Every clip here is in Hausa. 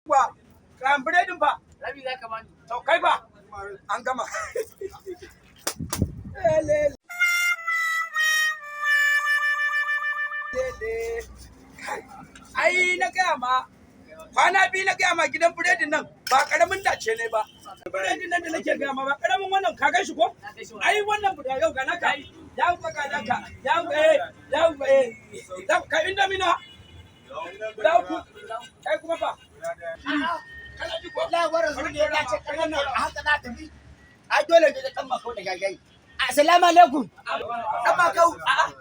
Wa, kan biredin fa. Rabi za ka bani. To kai fa. An gama. Lele. Lele. Kai, ai na gaya ma kwana biyu na gaya ma gidan biredin nan ba karamin dace ne ba. Biredin nan da nake gaya ma ba karamin wannan ka gan shi ko? Na kai shi Ai wannan guda yau ga naka. Ya ga naka. Ya eh ya eh. Ka inda mina. Guda uku. Kai kuma fa. Kana ji ko? Labarin su ne ya ce kanan nan a haka za ta bi. Ai dole ne da ɗan makau da gagayi. Assalamu alaikum. Ɗan makau.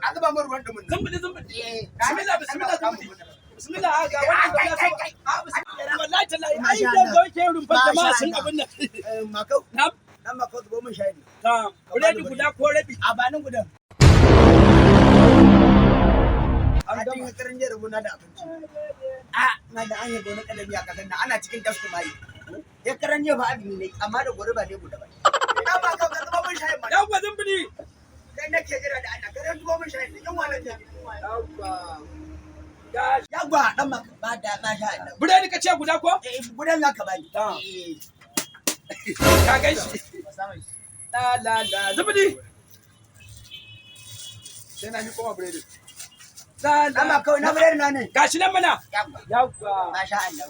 A zuba min ruwan dumin nan. Zumbudi zumbudi. Bismillah bismillah zumbudi. Bismillah a ga wannan Kai, ga kai, kai. a bismillah wallahi tallahi ai Masha da Allah. zo ke rumfar jama'a Masha sun Allah. abin nan. Makau. Na'am. Ɗan makau zubo min shayi. Ta biredi guda ko rabi. A banin gudan. An A gama. cikin karin jiya rabona da abinci. A na da an yi gona kadami a kasar nan ana cikin tasku mai. Ya karan jiya ba azumi ne amma da gore ba ne guda ba. Ɗan makau ka zubo min shayi mana. Yawwa zumbudi. Kai nake jira da Allah karan zubo min shayi. Yunwa nake ji. Yawwa. Ga Yawwa ɗan makau ba da masha Allah. biredi ka ce guda ko? Eh, gudan za ka bani. Ta. Eh. Ka gan shi. La la la zumbudi. Sai na mi koma biredi. La la. Ɗan makau na biredi na ne. Gashi nan mana. Yawwa. Yawwa. Masha Allah.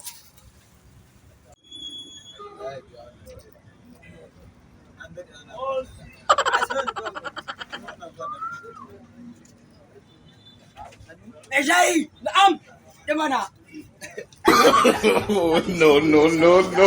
Me shayi, Na'am. yi mana. No, no, no, no.